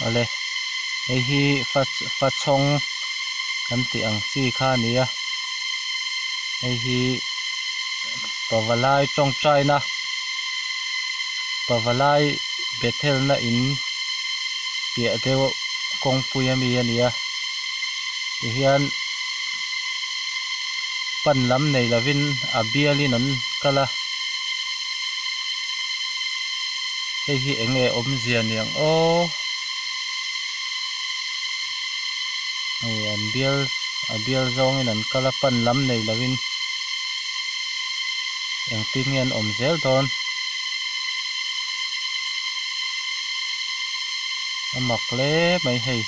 Awle hei hi fa fachhawng kan tih ang chi kha a ni a hei hi pavalai tawngtaina pavalai bethel na in piah deuh kawngpui ami a ni a tihian pan lam nei lovin a bialin an kal a hei hi eng nge awmzia niang aw hei an bial a bial zawngin an kal a pan lam nei lovin engtin nge an awm zel dawn a mak hle mai hei.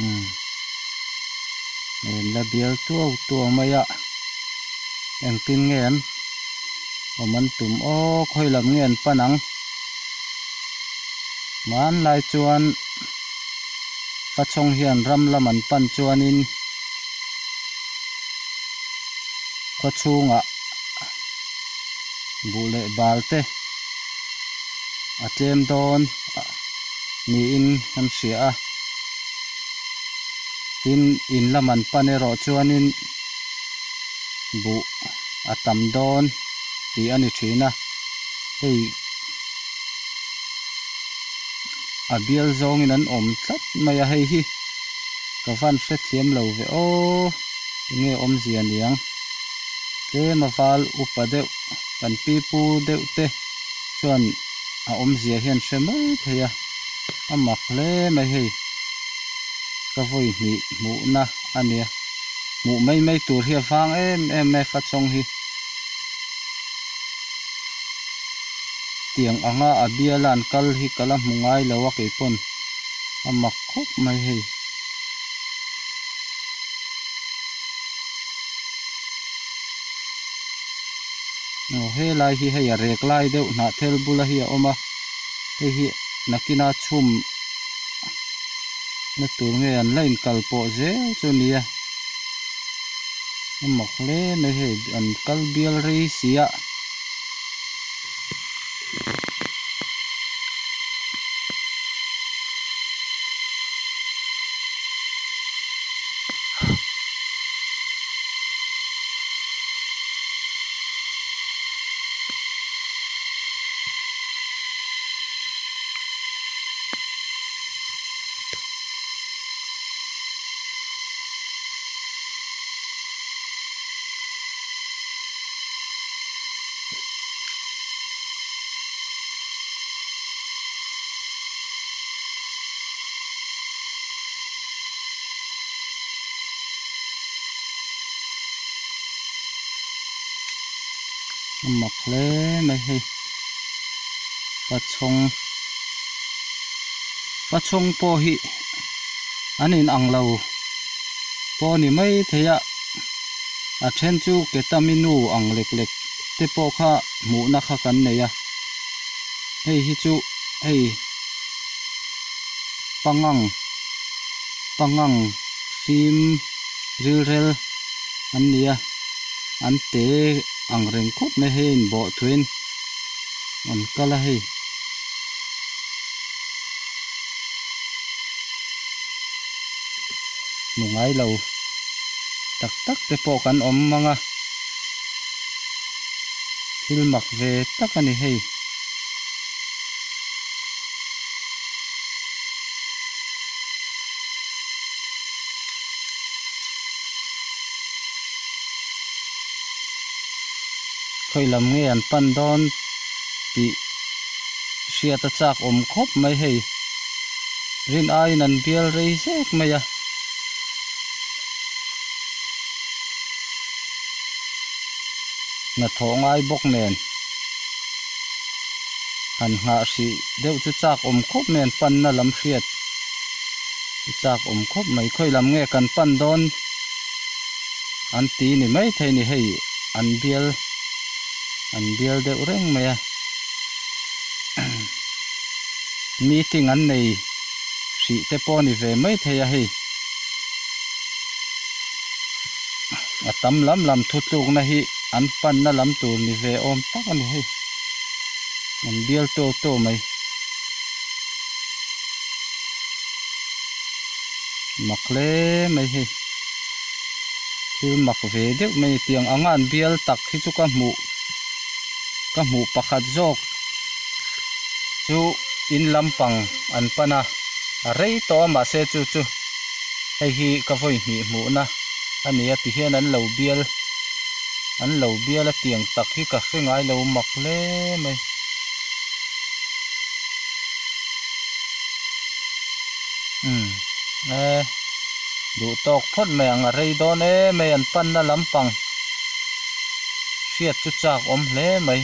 Umm la bial tuau tuau mai a engtin nge an awm an tum aw khawi lam nge an pan ang hmanlai chuan Fachhawng hian ram lam an pan chuanin khaw chhungah buh leh bal te a tlem dawn niin kan hria a tin in lam an pan erawh chuanin buh a tam dawn tih a ni thin a hei. A bial zawngin an awm tlat mai a hei hi ka van hrethiam lo ve aw enge awmzia niang tlem a val upa deuh kan pi pu deuh te chuan a awmzia hian hre mai thei a a mak hle mai hei ka vawi hnih hmuhna a nia hmuh mai mai tur hi a vang em em mai a fachawng hi. Tiang anga a biala an kal hi ka la hmu ngai lo a keipawn a mak khawp mai hei. Aw helai hi hei a rek lai deuh hnah thel bula hi a awm a hei hi nakina chhum na tur nge an la inkal pawh zel chu a nia a mak hle mai hei an kal bial rei si a. A mak hle mai hei pachhawng pachhawng pawh hi an in ang lo pawh a ni mai thei a. A then chu ketami nu ang lek lek te pawh kha hmuhna kha kan nei a, hei hi chu hei pangang pangang fim rilrel an ni a, an te ang reng khawp mai hei a inbawh thuin an kal a hei. Hmu ngai lo tak tak te pawh kan awm mang a thil mak ve tak a ni hei. Khawi lam nge an pan dawn tih. Hriat a chak awm khawp mai hei. Rin aiin an bial rei zek mai a. Hnathawh ngai bawk nen han nghah hrih deuh chu chak awm khawp mai an panna lam hriat chu chak awm khawp mai. Khawi lam nge kan pan dawn an ti ni maithei ni hei an bial an bial deuh reng mai a. Meeting an nei hrih te pawh a ni ve maithei a hei a tam lam lam thu tlukna hi an panna lam tur ni ve awm tak a ni hei an bial tawk tawk mai mak hle mai hei thil mak ve deuh mai a ni tiang anga an bial tak hi chu ka hmuh. Ka hmuh pakhat zawk chu in lampang an pan a, a rei tawh a mahse chu chu hei hi ka vawi hnih hmuhna a ni a tihian an lo bial an lo bial a tiang tak hi ka hre ngai lo mak hle mai. Umm e duh tawk phawt mai ang a rei dawn em mai an panna lampang. Hriat chu chak awm hle mai.